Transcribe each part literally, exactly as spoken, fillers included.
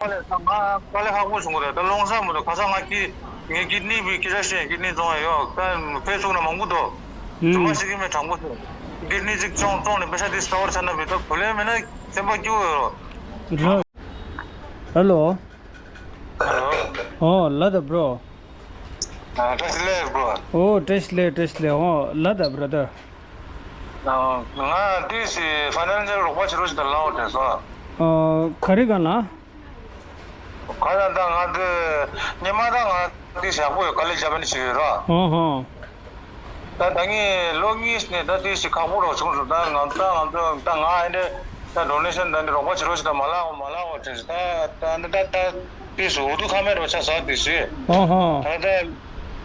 དཀའ་ལས་ང་དཀའ་ལས་ཁག་པོ་བྱུང་གི་རེད། ད་ལོང་ས་མི་འདུག་ཁ་སང་ང་ཀི་ངའི་ཀིཌ་ནི་བི་ཀི་ར་ཤི་ཡན་ཀིཌ་ནི་བཙོང་ཡ་ཡོད། ད་ཕེ་སུག་ན་མང་པོ་འདུག་ཨུམ། དུ་མ་ཤི་གི་མེད་དྲང་པོ་ཟེར། ཀིཌ་ནི་གཅིག་བཙོང་བཙོང་ནས་པེ་ས་དེ་སྟ་བར་ཆ་ན་བི་ད་བུ་ལས་མེད་ན་སེམས་པ་སྐྱིད་པོ་ཡོད་རོ། ཧེ་ལོ། ཧེ་ལོ། ཨོ་ལ་ད་བྷྲོ། བཀྲ་ཤིས་བདེ་ལེགས་བྷྲོ། ཨོ་བཀྲ་ཤིས་བདེ་ལེགས་བཀྲ་ཤིས་བདེ་ལེགས། ཨོ་ལ་ད་བྷྲོ་ད། ང་ཏིས་ཕ་ནལ་ཇར་རོགས་པ་བྱེད་རོགས་ཞེས་དང་ལའོ་དྲན་སོང་། ཨོ་ག་རེ་ག་ལ། ག་ལ་ད་ང་ཏི་ཉི་མ་ད་ང་ཏིས་ཡག་པོ་ཡོད། དཀའ་ལས་བརྒྱབ་ནས་བྱེད་ཡོད་ར། ཨོ་ཧོ། ད་ད་ངས་ལོ་གཉིས་ནས་ད་ཏིས་ཁག་པོ་རོགས་བྱུང་སོང་། ད་ང་ད་ང་ཚོ་ད་ང་ཨེ་འདྲ་ད་ཌོ་ནེ་ཤན་ད་འདི་རོགས་པ་བྱེད་རོགས་ཞེས་དང་མ་ལའོ་མ་ལའོ་དྲན་སོང་། ད་ད་ད་ད་ཏིས་འུ་ཐུག་ཁ་མེད་རོགས་ཆ་ཟ་ཏིས། ཨོ་ཧོ། ད་ད།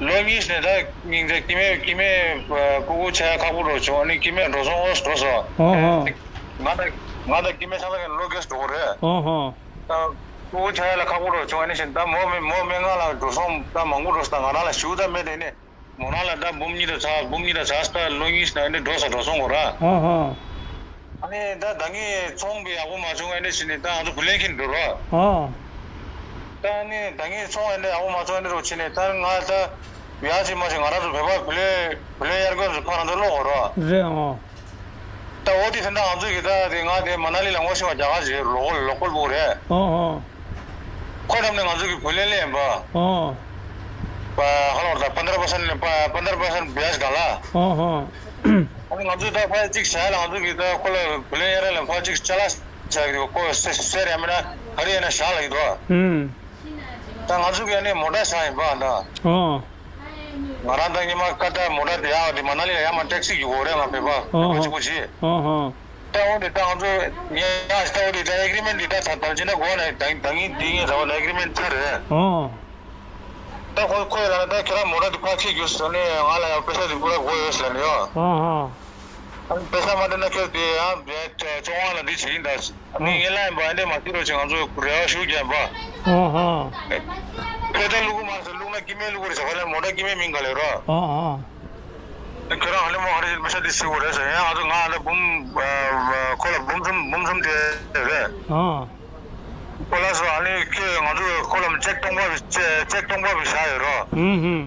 ལོ་གཉིས་ནས་ད་སྙིང་རྗེ་སྐྱེ་དམན་སྐྱེ་དམན་ཕྲུ་གུ་ཆགས་ཡ་ཁག་པོ་འགྲོ་བྱུང་། ཨ་ནི་སྐྱེ་དམན་འགྲོ་སོང་ཨོ་འགྲོ་སོང་། ཨོ་ཧོ། ང་དང་ང་དང་སྐྱེ་དམན་ཆ་ཚང་གི་ལོ་རྒས་འགྲོ་གི་རེད། ཨོ་ཧོ། ད་ཕྲུ་གུ་ཆགས་ཡ་ལ་ཁག་པོ་འགྲོ་བྱུང་། ཨ་ནི་བཞིན་ད་མོ་མི་མོ་སྨན་ཁང་ལ་འགྲོ་སོང་ད་མང་པོ་འགྲོ་སོང་། ད་ང་རང་ལ་ཞུ་ད་མེད་དེ་ནི་མོ་རང་ལ་ད་འབུམ་གཉིས་དང་ཚ་འབུམ་གཉིས་དང་ཚ་ད་ལོ་གཉིས་ནས་ཨ་ནི་འགྲོ་ས་འགྲོ་སོང་གོ་ར། ཨོ་ཧོ། ཨ་ནི་ད་ད་ངས་ཚོང་པའི་ཡག་པོ་མ་བྱུང་། ཨ་ནི་བྱས་ནས་ད་ང་ཚོ་བུ་ལོན་འཁྱེར་འགྲོ་རོགས། ཨོ། ད་ཨ་ནི་ད་ངས་ཚོང་ཨ་ནི་ཡག་པོ་མ་བྱུང་། ཨ་ནི་རོགས་བྱས་ནས་ད་ང་ད་ཡག་ཅིག་མ་ཅིག་ང་རང་ཚོ་བོད་པ་བུ་ལོན་བུ་ལོན་གཡར་དགོས་ཚོ་ཕར་ང་ཚོ་ལོག་འོ་རོགས། རེད་ཨོ། ད་འོ་དེ་ད་ང་ཚོ་གི་ད་དེ་ང་དེ་མ་ན་ལི་ལ་ངོ་ཤེས་པ་རྒྱ་གར་ཞིག་ཡོད་རོགས། ལོ་ཀལ་པོ་རེད། ཨོ་ཨོ། ཁོ་རང་ནས་ང་ཚོ་གི་བུ་ལོན་ལེན་པ། ཨོ། པ་ཧ་ལོ་ད་པནྡྲ་པར་སེན་པ་པནྡྲ་པར་སེན་བྱ་ཇ་ག་ལ། ཨོ་ཧོ། ཨ་ནི་ང་ཚོས་ད་ཕ་གཅིག་བྱ་ལ་ང་ཚོ་གི་ད་ཁོ་ལ་བུ་ལོན་གཡར་ལ་ཕ་གཅིག་ཅ་ལག་བྱ་གི་ཁོ་སེ་སེ་རེ་མིན་ན་ག་རེ་ཡིན་ན་བཞག་ལ་གི་འདུག་ཨུམ། ད་ང་ཚོ་གི་ཨ་ནི་མོ་ཊ་བཞག་ཡིན་པ་ད། ཨོ། ང་རང་ད་ཉི་མ་ཀ་ད་མོ་ཊ་དེ་ཡག་དེ་མ་ན་ལི་ལ་ཡ་མ་ཊེག་སི་གི་འོ་རེད། ང་བོད་པ་ཨོ་བོད་པ་ཧོ། གཅིག་པོ་བྱེད། ཨོ་ཧོ། ད་འོ་དེ་ད་ང་ཚོ་ཉེ་ཡ་ད་འོ་དེ་ད་ཨེ་གི་རི་མེན་ཊི་དེ་ད་ད་ད་ཅི་འདྲ་གོ་ནས་ད་ད་ངས་དེ་ངས་ད་འོ་ད་ཨེ་གི་རི་མེན་ཊི་ཚར་རེད། ཨོ། ད་ཁོ་ཁོས་ལབ་ན་ད་ཁྱེད་རང་མོ་ཊ་འདི་ཕར་ཁྱེར་རྒྱུགས་ཟེར་ནས་ང་ལ་ཡང་པེ་ས་འདི་ཁོ་ར་དགོས་ཡོད་ཟེར་ནས་ཡོ། ཨ་ཧ། ཨ་ནི་པེ་ས་མ་སྤྲད་ན་ཁྱེད་དེ་ཡང་བཅོ་ལྔ་ལ་འདི་བྱེད་ཀྱིན་གདའ་ཟེར། ཨ་ནི་ངས་ལབ་ཡིན་པ། ཨ་འདྲས་མ་བྱེད་རོགས་བྱེད། ང་ཚོ་རེ་བ་ཞུ་རྒྱུ་ཡིན་པ། ཨ་ཧ། ཁྱེད་ད་བླུག་གི་མ་རེད་ཟེར། བླུག་ན་སྐྱེ་དམན་བླུག་གི་རེད་ཟེར། ག་ལ་མོ་ཊ་སྐྱེ་དམན་མིན་ག་ལ་རོ། ཨ་ཨ། ཁྱོད་རང་ཧ་ལས་མོ་ཧ་ལས་པེ་ས་འདི་ཟེར་དགོས་རེད་ཟེར། ཡང་ང་ཚོ་ང་ལ་འབུམ་ཁོ་ལ་འབུམ་གསུམ་འབུམ་གསུམ་དེ་རེད། ཨ། ཁོ་ལ་སོ་ཨ་ནི་ཁྱེད་ང་ཚོ་ཁོ་ལ་ཅེག་སྟོང་པ་ཅེག་སྟོང་པ་བཞག་ཡོད་རོ། ཧུམ་ཧུམ།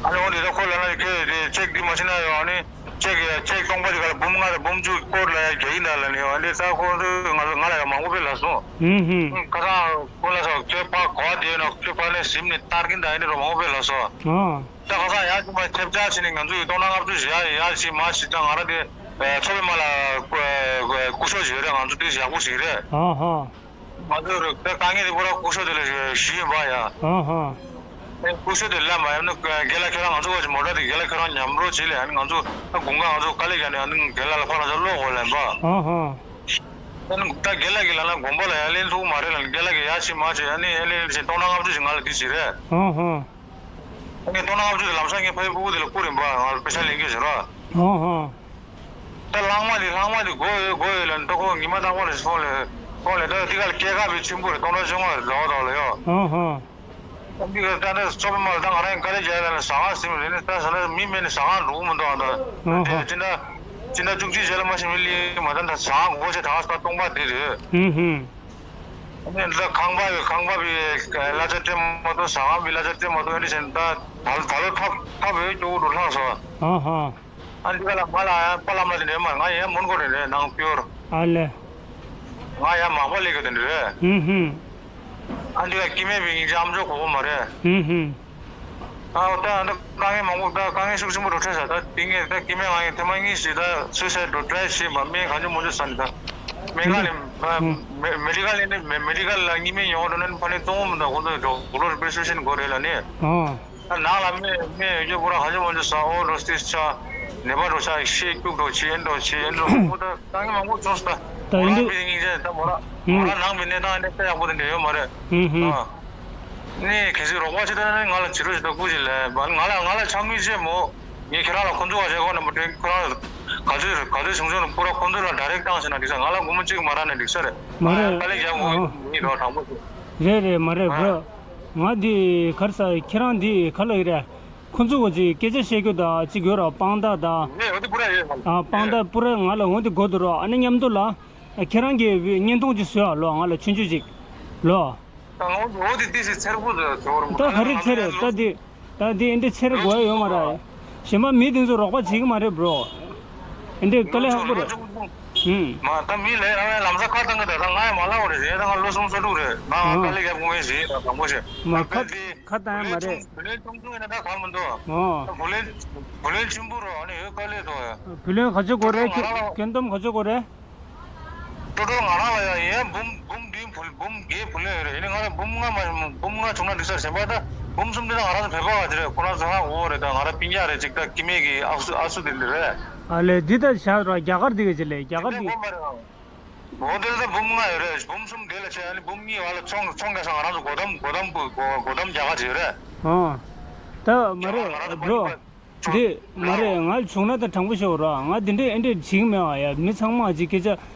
ཨ་ནི་འོ་འདི་ད་ཁོ་ལ་ན་ཁྱེད་དེ་ཅེག་འདི་མ་ཤེས་ན་ཡོད། ཨ་ནི་ཅེག་ཅེག་སྟོང་པ་དེ་ག་ལ་འབུམ་ལྔ་དང་འབུམ་བཅུ་སྐོར་ལ་ཡ་རྒྱག་གིན་གདའ་ལབ་ནས་ཡོད། ཨ་ནི་ད་ཁོ་ཚོས་ང་ང་ལ་ཡང་མང་པོ་དཔེ་ལབ་སོང་། ཧུམ་ཧུམ། ཁ་སང་ཁོ་ལ་སོ་ཁྱོད་ཕར་གོ་བ་དེ་ཡོད་ན་ཁྱོད་ཕར་ནས་གཟིམ་ནས་ལྟ་གིན་གདའ་ཨ་ནི་རོ་མང་པོ་དཔེ་ལབ་སོང་། ཨ། ད་ཁ་སང་ཡར་ཅིག་མ་ཁྱབ་ཆག་བྱས་ནས་ང་ཚོ་ཡི་སྟོང་ཕྲག་ལྔ་བཅུ་ཞིག་ཡར་ཡར་ཞིག་མར་ཞིག་ད་ང་རང་དེ་ཚོགས་པའི་མ་ལ་སྐུ་ཞབས་ཞིག་ཡོད་རེད། ང་ཚོ་དེ་ཡག་པོ་ཞིག་རེད། ཨ་ཧ། ང་ཚོ་རེ་ད་དཀའ་ངལ་དེ་ཁོ་རང་སྐུ་ཞབས་དེ་ལ་ཞུས་ཡིན་པ་ཡ། ཨ་ཧ། ཨེ་སྐུ་ཞབས་དེ་ལ་མ་ཡོང་ན་རྒན་ལགས་ཁྱེད་རང་ང་ཚོ་བ་ཅིག་མོ་ཊ་དེ་རྒན་ལགས་ཁྱེད་རང་མཉམ་རོགས་བྱེད་ལས། ཨ་ནི་ང་ཚོ་ད་དགུན་ཁ་ང་ཚོ་དཀའ་ལས་བརྒྱབ་ནས་ཨ་ནི་རྒན་ལགས་ལ་ཕར་ལ་ཚོ་ལོག་འོ་ལབ་པ། ཨ་ཧ། ཨ་ནི་ད་རྒན་ལགས་ཀྱིས་ལབ་ན་དགོན་པ་ལ་ཡར་ལེན་ཐུབ་མ་རེད་ལབ་ནས་རྒན་ལགས་ཀྱིས་ཡར་ཕྱིན་མར་ཕྱིན་ཨ་ནི་ཡར་ལེན་ཕྱིན་སྟོང་ཕྲག་ལྔ་བཅུ་ཞིག་ང་ལ་དེ་བྱས་རེད། ཨ་ཧ། ཨ་ནི་སྟོང་ཕྲག་ལྔ་བཅུ་དེ་ལམ་སང་ངས་ཕ་ཡུལ་སྤུ་གུ་དེ་ལ་བསྐུར་ཡིན་པ། ང་ལ་པེ་ས་ལེན་གྱི་ཟེར་བ། ཨ་ཧ། ད་ལྷག་མ་དེ་ལྷག་མ་དེ་དགོས་ཡོད་དགོས་ཡོད་ལབ་ནས་ད་ཁོ་ཉི་མ་རྟག་པར་ལ་ཕོན་ལས་ཕོན་ལས་ད་དེ་ག་ལ་སྐྱེད་ཀ་བའི་ཆེན་པོ་རེད། སྟོང་ཕྲག་བཅོ་ལྔ་རེད་ཟླ་བ་དག་ལ་ཡོད། ཨ་ཧ། ཨ་འདི་ག་ད་ནས་ཚོགས་པའི་མ་ལ་ད་ང་རང་ཡང་དཀའ་ལས་རྒྱག་ཡ་ལ་ཟ་ཁང་ཟིན་རེད་ནས་ད་ཟ་ན་མི་མེད་ནས་ཟ་ཁང་འགྲོ་གི་མི་འདུག་ཨ་ད་ཨ་ཧ། དེ་སྤྱི་ཟླ་སྤྱི་ཟླ་བཅུ་གཅིག་རྗེས་ལ་མ་ཞིག་མི་ལི་མ་ད་ད་ཟ་ཁང་སྒོ་ཕྱེ་ད་ཟ་སྟོང་པ་དེ་རེད། ཨ་ཧ། ཨ་ནི་ད་ཁང་པ་ཡོད། ཁང་པ་བི་གླ་ཆ་སྤྲད་མ་ཐུབ། ཟ་ཁང་བི་གླ་ཆ་སྤྲད་མ་ཐུབ། ཨ་འདི་བྱས་ད་ད་ད་ལོ་ཐབ་ཐབ་ཡོད་སྐྱོ་བོ་འགྲོ་ལྷག་སོང་། ཨ་ཧ། ཨ་འདི་ག་ལ་ང་ལ་ཡང་པ་ལམ་ལ་དེ་འདྲས་མ་ང་ཡང་མོན་གྷོ་རེད་རེད་ནང་པིའོར། ཨ་ལེ། ང་ཡང་མག་པ་ལས་ཀ་དེ་འདྲས་རེད། ཧུམ་ཧུམ། ཨ་འདི་ག་སྐྱེ་དམན་བི་ངེད་ཅག་ཨམ་ཅོག་གོ་བོ་མ་རེད། ཧུམ་ཧུམ། ཨ་ད་ཨ་འདི་དཀའ་ངལ་མང་པོ་ད་དཀའ་ངལ་ཤུགས་ཆེན་པོ་འགྲོ་འཕྲད་ས། ད་དེ་ངས་ད་སྐྱེ་དམན་ང་ཡང་ཐེངས་མ་གཉིས་ཤིག་ད་སུའི་སའེ་ཌི་འགྲོ་ཊ་རའེ་བྱེད་པ་སྨན་གང་ཅི་མང་ཅི་ཟ་ནི་ད། སྨན་ཁང་ནས་མེ་མེ་ཌི་ཀལ་ནས་མེ་མེ་ཌི་ཀལ་ལ་གཉིས་སྨན་ཡོང་འགྲོ་ན་ཕ་ནས་གཏོང་མི་འདུག་ཁོང་ཚོས་ཌོག་ཊར་པི་རི་སི་ཀི་རི་ཕི་ཤན་དགོས་རེད་ལབ་ནས། ཨ། ད་ནང་ལ་སྨན་སྨན་ཡོད་རྒྱུ་ཁོ་རང་ཧ་ཅང་མང་ཆེ་ཟ། ཨོ་འགྲོ་སྟེ་ཆ་ནད་པ་འགྲོ་ཆ་ཤེས་སྐྱུག་འགྲོ་ཆེ་ཨེ་འགྲོ་ཆེ་ཨེ་འགྲོ་ཁོ་ད་དཀའ་ངལ་མང་པོ་བྱུང་སོང་། ད་ད་མོ་ཡིན་རང་དུས་བི་སྙིང་རྗེ་ད་མོ་རང་ཧུམ། མོ་རང་ནང་བི་གནས་སྟངས་ཨེ་འདྲ་ཡག་པོ་དེ་འདྲ་ཡོད་མ་རེད། ཧུམ་ཧུམ། ཨ། ནས་གལ་སྲིད་རོགས་པ་བྱེད་ཐུབ་ན་ང་ལ་བྱེད་རོགས་བྱེད་ད་སྐུ་མཁྱེན་ལགས། ང་ལ་ང་ལ་ཕྱག་དངུལ་བྱེད་མོ། ངས་ཁྱེད་རང་ལ་ཁོང་ཚོ་བ་བྱེད་ཁོ་ན་མ་དྲན་ཁོ་རང་ག་ཚོད་ག་ཚོད་བྱུང་བྱུང་ན་པུ་ར་ཁོང་ཚོ་ལ་ཌའི་རེག་བཏང་ཟེར་ན་འགྲིག་ས། ང་ལ་སྒོར་མོ་གཅིག་མ་རག་ན་འགྲིག་ས་རེད། མ་རེད། དཀའ་ལས་རྒྱག་དགོས་ཨ། ཡིན་རོགས་དྲང་པོ་ཞུ། རེད་རེད་མ་རེད་ཨ། བུ། ང་འདི་གར་ས་ཁྱེད་རང་འདི་ག་ལ་ཡི་རེད། ཁོང་ཚོ་ག་ཅིག་སྐད་ཆ་བཤད་རྒྱུ་དང་ཅིག་ཡོད་ར་དཔང་རྟགས་དང་། ངས་འོ་དེ་པུ་ར་ཡོད་ང་ལ། ཨ་དཔང་རྟགས་པུ་ར་ང་ལ་འོ་དེ་དགོས་འདུག་ར། ཨ་ནི་མཉམ་དུ་ལ། ཁྱེད་རང་གིས་བརྙན་ཐུང་ཅིག་བཟོས་ཨ་ལོ་ང་ལ་ཆུང་ཆུང་ཅིག་ལོ། ད་ངོ་འོ་དེ་ཏི་སི་ཚེར་པོ་དེ་ཚོར་མོ་ད་ག་རེ་ཚེར་རེད་ད་དེ། ད་དེ་ཨེ་འདྲ་ཚེར་དགོས་ཡོད་མ་རེད། གཞན་པ་མི་དེ་ཚོ་རོགས་པ་བྱེད་ཀྱི་མ་རེད་བྲོ། ཨེ་འདྲ་དཀའ་ལས་ཁག་པོ་རེད། ཧུམ། མ་ད་མི་ལས་རང་ལ་ལམ་སང་ཁ་བཏང་གི་ད་ད་ང་ཡང་མ་ལབ་པ་རེད་ཟེར་ད་ང་ལོ་གསུམ་ས་དྲུག་རེད་ང་ང་དཀའ་ལས་རྒྱབ་དགོས་ངེས་ཟེར་ད་དང་པོ་ཞེས། མ་ཁ་ཁ་བཏང་ཡ་མ་རེད། བུ་ལོན་ཆུང་ཆུང་ཡིན་ན་ད་གང་མི་འདུག་ཨོ། བུ་ལོན་བུ་ལོན་ཆེན་པོ་རོ་ཨ་ནི་ཡོད་དཀའ་ལས་དོ། བུ་ལོན་ག་ཚོད་དགོས་རེད་ཁྱོད་ཁྱོད་འདོམ་ག་ཚོད་དགོས་རེད། ཀྲོ་ཀྲོ་ང་རང་ལ་ཡང་ཡན་འབུམ་འབུམ་བདུན་བུ་འབུམ་བརྒྱད་བུ་ལོན་ཡོད་རེད་ཡིན་ན་ང་ལ་འབུམ་ལྔ་མ་འབུམ་ལྔ་བྱུང་ན་འགྲིག་ས་རེད་གཞན་པ་ད་འབུམ་གསུམ་དེ་ད་ང་རང་ཚོ་བོད་པ་བ་དེ་རེད་ཁོ་རང་ཚོ་ཧ་གོ་རེད་ད་ང་རང་སྤུན་ཀྱག་རེད་ཅིག་ད་ཀི་མེད་ཀྱི་ཨག་སུ་ཨག་སུ་དེ་འདི་རེད། ཨ་ལས་འདི་ད་བཞག་རོགས་རྒྱ་གར་འདི་ག་ཅི་ལས་རྒྱ་གར་འདི། འོ་དེ་ལ་ད་འབུམ་ལྔ་ཡོད་རེད་འབུམ་གསུམ་དེ་ལ་བྱས་ཨ་ནི་འབུམ་གཉིས་བ་ལ་ཚོང་ཚོང་རྒྱག་ས་ང་རང་ཚོ་སྒོ་དམ་སྒོ་དམ་སྒོ་སྒོ་དམ་རྒྱ་གར་ཅིག་ཡོད་རེད། ཨོ། ད་མ་རེད་བྲོ། འདི་མ་རེད་ང་བྱུང་ན་ད་དྲང་པོ་ཤོད་རོགས་ང་འདི་འདྲས་ཨེ་འདྲས་བྱེད་ཀྱི་མེད་བ་ཡ་མི་ཚང་མ་ཅིག་སྐད་ཆ་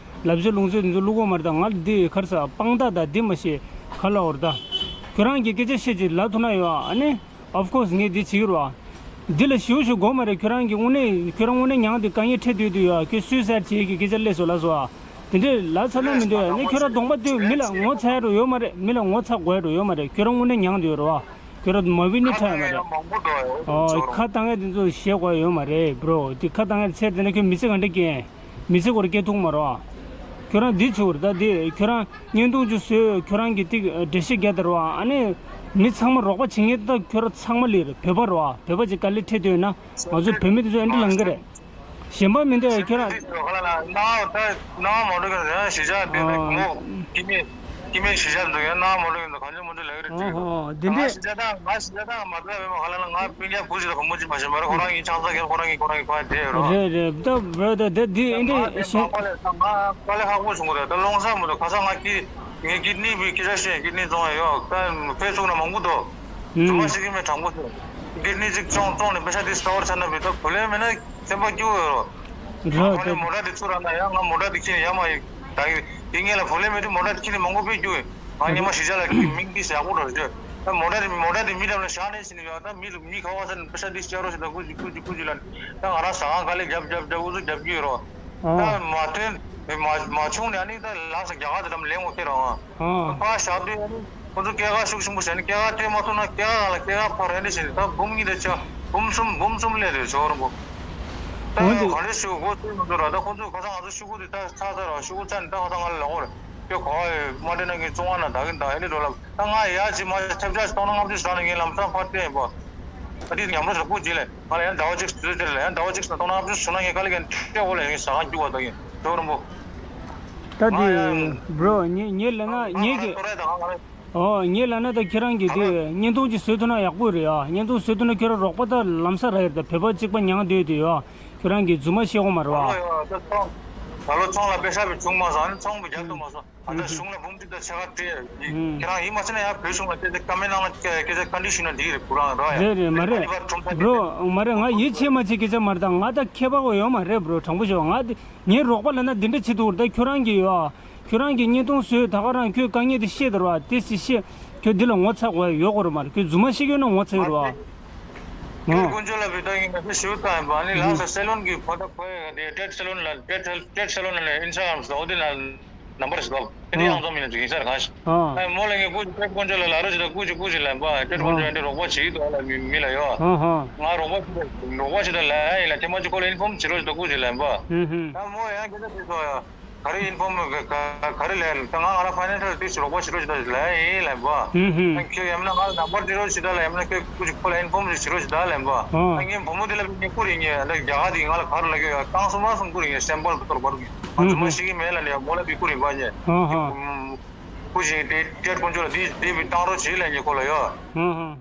ལབ་ཆ་ལུང་ཚོད་འདི་ཚོ་བླུག་གོ་མ་རེད་ད་ང་འདི་ཁར་ས་དཔང་རྟགས་ད་འདི་མ་ཤེས་ག་ལ་འོར་ད་ཁྱོད་རང་གི་སྐད་ཆ་བཤད་ཅིག་ལབ་ཐུབ་ན་ཡོད་ཨ་ནི་of course ངས་འདི་བྱེད་ཀྱི་རོགས་འདི་ལ་ཞུ་ཞུ་དགོས་མ་རེད་ཁྱོད་རང་གི་དངོས་གནས་ཁྱོད་རང་དངོས་གནས་མྱངས་འདི་དཀའ་ངལ་འཕྲད་སྡོད་དུ་ཡོད་ཁྱོད་སུས་ཟེར་བྱེད་ཀྱི་སྐད་ཆ་སླེབས་སོ་ལ་སོ་ཨ་དེ་འདྲས་ལབ་ཚར་ན་མི་འདོད་ཨ་ནི་ཁྱོད་རང་གདོང་པ་སྟོན་མི་ལ་ངོ་ཚ་ཡ་རུ་ཡོད་མ་རེད་མི་ལ་ངོ་ཚ་དགོས་ཡ་རུ་ཡོད་མ་རེད་ཁྱོད་རང་དངོས་གནས་མྱངས་འདི་ཡོད་རོགས། ཁྱོད་རང་མ་བི་ནི་ཁྲ་ཡོད་མ་རེད། ཨོ་ཁ་བཏང་ཡ་དེ་ཚོ་བཤད་དགོས་ཡོད་མ་རེད་བྲོ། དེ་ཁ་བཏང་ཡ་ཚེ་དེ་ན་ཁྱོད་མི་ཚེ་ག་འདྲ་སྐྱེལ། མི་ཚེ་སྐོར་སྐྱེལ་ཐུབ་མ་རོགས། ཁྱོད་རང་འདི་བྱུར་ད་དེ་ཁྱོད་རང་བརྙན་ཐུང་ཅིག་བཟོས་ཁྱོད་རང་གི་ཏིག་འགྲེལ་བཤད་རྒྱག་དར་བ་ཨ་ནི། མི་ཚང་མ་རོགས་པ་བྱེད་མཁན་ད་ཁྱོད་རང་ཚང་མ་ལས་རེད་བོད་པ་རོགས་བོད་པ་ཅིག་དཀའ་ལས་འཕྲད་དུས་ན་ང་ཚོ་བོད་མི་དེ་ཚོ་ཨེ་འདྲ་ལང་གི་རེད། གཞན་པ་མི་འདུག་ཁྱོད་རང་། ཁ་ལ་ན་ད་ན་མ་འགྲོ་གི་རེད་ཞེ་ཆགས་དེ་ངོ་ཀི་མེད་ཀི་མེད་ཞེ་ཆགས་འདུག་ཡང་ན་མ་འགྲོ་གི་འདུག་གང་ཅི་མ་འགྲོ་ལས་གི་རེད་ཅིག་འདུག་ཨོ་འདི་ང་འདྲས། ཞེ་ཆགས་དང་ང་ཞེ་ཆགས་དང་མ་འགྲོ་བས་མ་ཁ་ལ་ན་ང་སྤུན་ཀྱག་བུ་ཞིག་དང་བུ་མོ་ཅིག་མ་ཤེས་མ་རེད་ཁོ་རང་ཡིན་ཆང་ས་གེ་རེད་ཁོ་རང་ཡིན་ཁོ་རང་ཡིན་ཁོ་རང་དེ་རོ། རེད་རེད་ད་བོད་ད་དེ་འདི་ཨེ་ང་འདྲས་དེ་ཞེ། མ་པ་ལས་ད་ང་པ་ལས་ཧ་གོ་བྱུང་གི་རེད་ད་ལོང་ས་མ་འདུག་ཁ་སང་ང་ཀི་ངའི་ཀི་ནི་བི་ཀི་ཆ་ཤེས་ཀི་ནི་བཙོང་ཡ་ཡོད་ད་ཕེ་སུག་ན་མང་པོ་འདུག་ཨུམ། ཞུ་མ་ཤེས་ཀི་མེད་དྲང་པོ་ཟེར། ཀི་ནི་ཅིག་བཙོང་བཙོང་ནས་པེ་ས་དེ་སྟོར་ཆ་ན་བི་ད་བུ་ལས་མེད་ན། སེམས་པ་སྐྱོ་ཡོད་རོ། རོ་ཨ་ནི་མོ་ཊ་དེ་ཚུར་རག་ན་ཡང་ང་མོ་ཊ་དེ་ཁྱེར་ནས་ཡར་མ་ཡིན། ད་ཡིན་ངེས་ལ་བུ་ལས་མེད་དུས་མོ་ཊ་དེ་ཁྱེར་ནས་མང་པོ་ཕེབས་རྒྱུ་ཡིན། ང་ཉི་མ་གཞིས་ཆགས་ལ་མིང་དེ་ཡག་པོ་འགྲོ་རྒྱུ། ད་མོ་ཊ་དེ་མོ་ཊ་དེ་མི་འགྲམ་ལ་བཞག་ནས་ཟིན་ནས་ཡོད་ད་མི་མི་ཁ་བ་ས་ནས་པེ་ས་དེ་སྐྱ་རོ་ཞིག་ད་ཀུ་ཅི་ཀུ་ཅི་ཀུ་ཅི་ལ་ད་ང་རང་ཟ་ཁང་དཀའ་ལས་རྒྱབ་རྒྱབ་རྒྱབ་འུ་ཚུགས་རྒྱབ་རྒྱུ་ཡོད་རོ། ད་མ་ཐོན་མ་མ་བྱུང་ནས་ཨ་ནི་ད་ལམ་སང་རྒྱ་གར་དེ་འགྲམ་ལེན་འོ་ཁྱེར་རོ་ང་། ཕར་བཞག་དུས་ཨ་ནི། ཁོ་ཚོ་སྐྱེད་ཀ་ཤུགས་ཆེན་པོ་བྱས་ནས་སྐྱེད་ཀ་སྤྲད་མ་ཐུབ་ན་སྐྱེད་ཀ་སྒང་ལ་སྐྱེད་ཀ་ཕར་རེ་འདྲ་བྱས་ནས་ད་འབུམ་གཉིས་དང་ཆ་འབུམ་གསུམ་འབུམ་གསུམ་སླེབས་རེད་ཇོ་རིན་པོ། ད་འོན་ཡང་ཏེ། ག་རེ་ཞུ་དགོས་ཚུལ་མི་འདུག་ར་ད་ཁོ་ཚོས་ཁ་སང་ང་ཚོ་ཤོག་གུ་དེ་ད་ཚར་ཚར་ར་ཤོག་གུ་ཚར་ནས་ད་ཁ་སང་ང་ལ་ལབ་དགོས་རེད་ཁྱོད་ག་བ་ཡོད་མ་སྤྲད་ན་ངས་བཙོང་བ་ན་ད་གིན་ད་ཨེ་འདྲ་འགྲོ་ལབ་ད་ང་ཡ་ཅིག་མ་ཐེབས་ཆག་ཅིག་གཏོང་ན་ལྔ་བཅུ་ཞིག་བཞག་ནས་ངས་ལམ་སང་ཕར་སྤྲད་ཡིན་པ། ད་དེ་ཉམས་རོགས་ཞིག་ལ་སྐུ་མཁྱེན་ལས་ང་ལ་ཡང་ཟླ་བ་གཅིག་ཙམ་དུས་ཚོད་སྤྲད་ལ་ཡང་ཟླ་བ་གཅིག་ཙམ་གཏོང་ན་ལྔ་བཅུ་བྱུང་ན་ངས་དཀའ་ལས་ཀྱང་སྤྲད་དགོས་ལ་ངས་ཟ་ཁང་རྒྱུག་པ་ད་ཡིན་ཇོ་རིན་པོ། ད་ང་དེ་ཡང་བྲོ་ངེད་ངེད་ལབ་ན་ངེད་ཀྱི་ཨོ་ངེད་ལབ་ན་ད་ཁྱེད་རང་གི་དེ་བརྙན་ཐུང་ཅིག་བཟོས་ཐུབ་ན་ཡག་པོ་རེད་ཨ། བརྙན་ཐུང་བཟོས་ཐུབ་ན་ཁྱོད་རང་རོགས་པ་ད་ལམ་སང་རག་ཡོད་རེད་ད། བོད་པ་གཅིག་པ་མྱངས་བསྡད་དེ་ཨ། ཁྱོད་རང་གི་རྫུན་མ་བཤད་དགོས་མ་རེད་ཨ། ད་ལོ་ཚོང་ལ་པེ་ས་བི་བྱུང་མ་སོང་ཨ་ནི་ཚོང་བི་རྒྱབ་ཐུབ་མ་སོང་ཨ། ད་གཞུང་ལ་འབུམ་གཅིག་དང་ཕྱེད་ཀ་སྤྲད་ཡིན། ཁྱེད་རང་ཡིན་མ་ཚད་ན་ཡང་བོད་གཞུང་ལ་སྐད་ཆ་བཀའ་མོལ་གནང་ན་སྐད་ཆ་བཀའ་འདྲི་ཞུས་ན་འགྲིག་གི་རེད་བུ་རང་རོགས་ཡ། རེད་རེད་མ་རེད་བྲོ་མ་རེད་ང་ཡིད་ཆེས་མ་བྱེད་སྐད་ཆ་མ་རེད་ད་ང་ད་ཁྱད་པར་གོ་ཡོད་མ་རེད་བྲོ་དྲང་པོ་ཞུ་ང་དེ། ངའི་རོགས་པ་ལབ་ན་འདི་འདྲ་བྱེད་ཐུབ་རེད་ད་ཁྱོད་རང་གིས་ཡོད། ཁྱོད་རང་གིས་བརྙན་ཐུང་བཟོས་ད་ག་རང་ཁྱོད་དཀའ་ངལ་དེ་ཤེས་དར་བ་དེ་ཅི་ཤེས། ཁྱོད་འདི་ལ་ངོ་ཚ་དགོས་ཡ་ཡོད་དགོས་རེད་མ་རེད་ཁྱོད་རྫུན་མ་བཤད་ཀྱི་ཡོད་ན་ངོ་ཚ་ཡོད་རེད་བ། ཁྱོད་དཀོན་མཆོག་ལ་བི་ད་ཡིན་ན་ཁྱོད་ཞིབ་ལྟ་ཡིན་པ་ནི་ལགས་སོ་སེ་ལོན་གྱི་ཕོ་ད་ཕོ་ཡ་དེ་ཏྲེད་སེ་ལོན་ལ་ཏྲེད་ཏྲེད་སེ་ལོན་ལ་ཨིན་སི་ཊ་གྷ་རམ་སོ་འོ་དེ་ལ་ནམ་བར་ཞིག་འདུག་དེ་འདྲ་ཡང་ཚོམ་ཡིན་ན་ཅིག་ཡིན་ས་རེད་གང་ཞིག་ཨ་མོ་ལ་ངས་སྐུ་ཏྲེད་དཀོན་མཆོག་ལ་ལ་རོ་ཞིག་ད་སྐུ་ཅིག་སྐུ་ཅིག་ལ་ཡིན་པ་ཏྲེད་དཀོན་མཆོག་ཡང་འདི་རོགས་པ་བྱེད་ཀྱི་འདུག་ལ་མི་མི་ལ་ཡོད་ཨ་ཧ། ང་རོགས་པ་ཞིག་རོགས་པ་ཞིག་ད་ལ་ཡ་ཡིན་ལ་ཐེངས་མ་གཅིག་ཁོ་ལ་ཨིན་ཕོམ་བྱེད་རོགས་ཞིག་ད་སྐུ་ཅིག་ལ་ཡིན་པ། ཧུམ་ཧུམ། ད་མོ་ཡང་སྐད་ཆ་དྲིས་སོང་ཡ། ག་རེ་ཨིན་ཕོམ་ག་ག་ག་རེ་ལས་ད་ང་ང་རང་ཕ་ནན་ཤལ་ཏིག་ཅིག་རོགས་པ་བྱེད་རོགས་ཞིག་ད་ལ་ཡ་ཡིན་ལ་ཡིན་པ། ཧུམ་ཧུམ། ཁྱོད་ཡང་ན་ང་ལ་ནམ་བར་སྤྲད་རོགས་ཞིག་ད་ལ་ཡང་ན་ཁྱོད་སྐུ་ཅིག་ཁོ་ལ་ཨིན་ཕོམ་ཞིག་བྱེད་རོགས་ཞིག་ད་ལ་ཡིན་པ། ཨ་ངའི་བུ་མོ་དེ་ལ་ངས་བསྐུར་ཡིན་ངས་ད་རྒྱ་གར་དེ་ང་ལ་ག་རེ་ལབ་ཀྱི་ཡོད་བཏང་སོང་མ་སོང་བསྐུར་ཡིན་ངས་སེམས་པ་ལ་གཏོར་བར་གྱི་ང་ཚོ་མ་ཤེས་ཀྱི་མེད་ལ་ནས་མོ་ལ་བསྐུར་ཡིན་པ་ངས། ཨ་ཧ། སྐུ་ཞིག་དེ་ཏྲེད་དཀོན་མཆོག་ལ་དེ་དེ་བཏང་རོགས་བྱེད་ལ་ངས་ཁོ་ལ་ཡོད། ཨ་ཧ།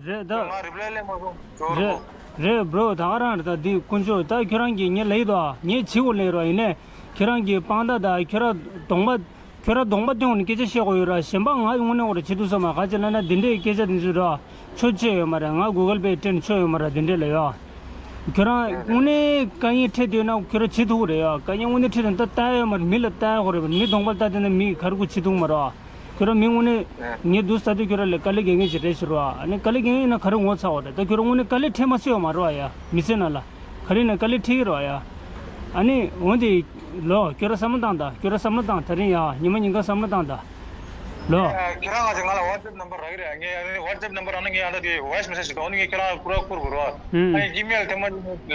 རེད་ད། ང་རིབ་ལེ་ལེ་མ་སོང་ཇོ་རེད་རོ། རེད་བྲོ་ད་ག་རང་རེད་ད་འདི་དཀོན་མཆོག་ད་ཁྱོད་རང་གིས་ངས་ལབ་ཡི་དོ་ངས་བྱེད་དགོས་ལབ་རོ་ཡིན་ནས་ཁྱོད་རང་གི་དཔང་རྟགས་ད་ཁྱོད་རང་གདོང་པ་ཁྱོད་རང་གདོང་པ་སྟོན་ནས་སྐད་ཆ་བཤད་དགོས་ཡོད་ར་གཞན་པ་ང་དངོས་གནས་འོ་ར་བྱེད་ཐུབ་ས་མ་ག་ཅི་ལབ་ན་འདི་འདྲའི་སྐད་ཆ་འདི་ཚོ་ར་ཆོ་ཆེ་ཡོད་མ་རེད་ང་གུ་གལ་པེ་སྤྲད་ནས་ཆོ་ཡོད་མ་རེད་འདི་འདྲས་ལ་ཡོད། ཁྱོད་རང་དངོས་གནས་དཀའ་ངལ་འཕྲད་དུས་ན་ཁྱོད་རང་བྱེད་ཐུབ་ཀྱི་རེད་ཡ། དཀའ་ངལ་དངོས་གནས་འཕྲད་དུས་ད་ལྟ་ཡོད་མ་རེད། མི་ལ་ལྟ་ཡ་ཁོ་རེད། མི་གདོང་པ་ལྟ་དེ་ན་མི་ག་རེ་ཁུ་བྱེད་ཐུབ་མ་རེད། ཁྱོད་རང་མི་དངོས་གནས་ངས་འདུག་ས་དུས་ཁྱོད་རང་ལ་དཀའ་ལས་དཀའ་ངལ་ཞིག་རེད་ཟེར་བ། ཨ་ནི་དཀའ་ལས་དཀའ་ངལ་ཡིན་ན་ག་རེ་ངོ་ཚ་བ་རེད། ད་ཁྱོད་རང་དངོས་གནས་དཀའ་ལས་འཕྲད་མ་སྲིད་བ་མ་རེད་བ་ཡ། མི་ཚེ་ནང་ལ་ག་རེ་ཡིན་ན་དཀའ་ལས་འཕྲད་ཀྱི་རེད་བ་ཡ། ཨ་ནི་འོན་ཏེ་ལོ་ཁྱོད་རང་བསམ་བློ་བཏང་ད། ཁྱོད་རང་བསམ་བློ་བཏང་ད་རིང་ཡ་ཉི་མ་ཉིན་གང་བསམ་བློ་བཏང་ད། ལོ། ཁྱེད་རང་ང་ཚོ་ང་ལ་WhatsApp number རག་གི་རེད། ངས་ཨ་ནི་WhatsApp number རག་ན་ངས་ཨ་ད་དེ་voice message ཞིག་འདུག་ཨ་ནི་ངས་ཁྱེད་རང་པུ་ར་བསྐུར་དགོས་རེད་བ། ཨ་ནི་email དེ་མ་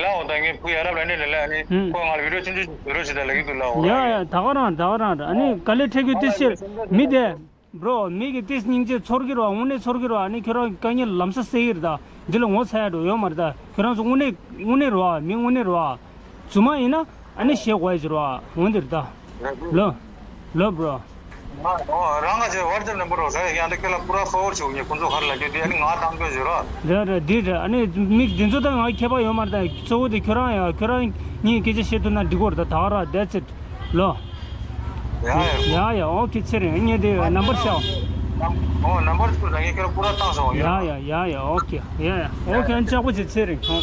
ལ་འོ་ད་ངས་བུ་ཡ་རབས་ལ་ནས་ལ་ཨ་ནི་ཁོ་ང་ལ་video ཆུང་ཆུང་བཟོ་རོགས་བྱེད་ད་ལབ་ཀྱི་འདུག་ལ་འོ། ཡ་ཡ་ད་ག་རང་ད་ག་རང་རེད། ཨ་ནི་དཀའ་ལས་འཕྲད་རྒྱུ་དེ་ཤེས་མི་དེ། Bro མི་གི་ཏིས་སྙིང་རྗེ་ཚོར་གི་རོ། དངོས་གནས་ཚོར་གི་རོ། ཨ་ནི་ཁྱོད་རང་དཀའ་ངལ་ལམ་སང་སེལ་གི་རེད་ད། འདི་ལ་ངོ་ཚ་ཡ་འགྲོ་ཡོད་མ་རེད་ད། ཁྱོད་རང་ཚོ་དངོས་གནས་དངོས་གནས་རོ། མི་དངོས་གནས་རོ། རྫུན་མ་ཡིན་ན་ཨ་ནི་ཞེད་དགོས་ཡ་ཅིག་རོ། འོན་འདིར་ད། ལོ། ལོ་bro། ཨོ་རང་ང་ཚོའི་WhatsApp number རོ་ཟེར་ཡང་འདི་ཁྱོད་ལ་པུ་ར་forward བྱེད་འོ་ངས་ཁོང་ཚོ་ག་རེ་ལབ་རྒྱུ་དེ་ཨ་ནི་ང་བཏང་དགོས་ཟེར་རོ། རེད་རེད་འདི་རེད། ཨ་ནི་མི་འདི་ཚོ་དང་ང་ཁྱད་པར་ཡོད་མ་རེད་ད། གཙོ་བོ་དེ་ཁྱོད་རང་ཡ་ཁྱོད་རང་ངས་སྐད་ཆ་བཤད་ཐུབ་ན་འགྲིག་གོ་རེད་ད། ད་ག་ར་that's it། ལོ། ཡ་ཡ། ཡ་ཡ་ཨོ་ཁེ་ཚེ་རིང་། ངས་དེ་ནམ་བར་ཤོག་ཨོ་ནམ་བར་ཚུར་ད་ངས་ཁྱོད་ལ་པུ་ར་བཏང་སོང་། ཡ་ཡ་ཡ་ཡ་ཨོ་ཁེ། ཡ་ཡ་ཨོ་ཁེ། ཨ་ནི་ལྕགས་པོ་བྱེད་ཚེ་རིང་ཨོ།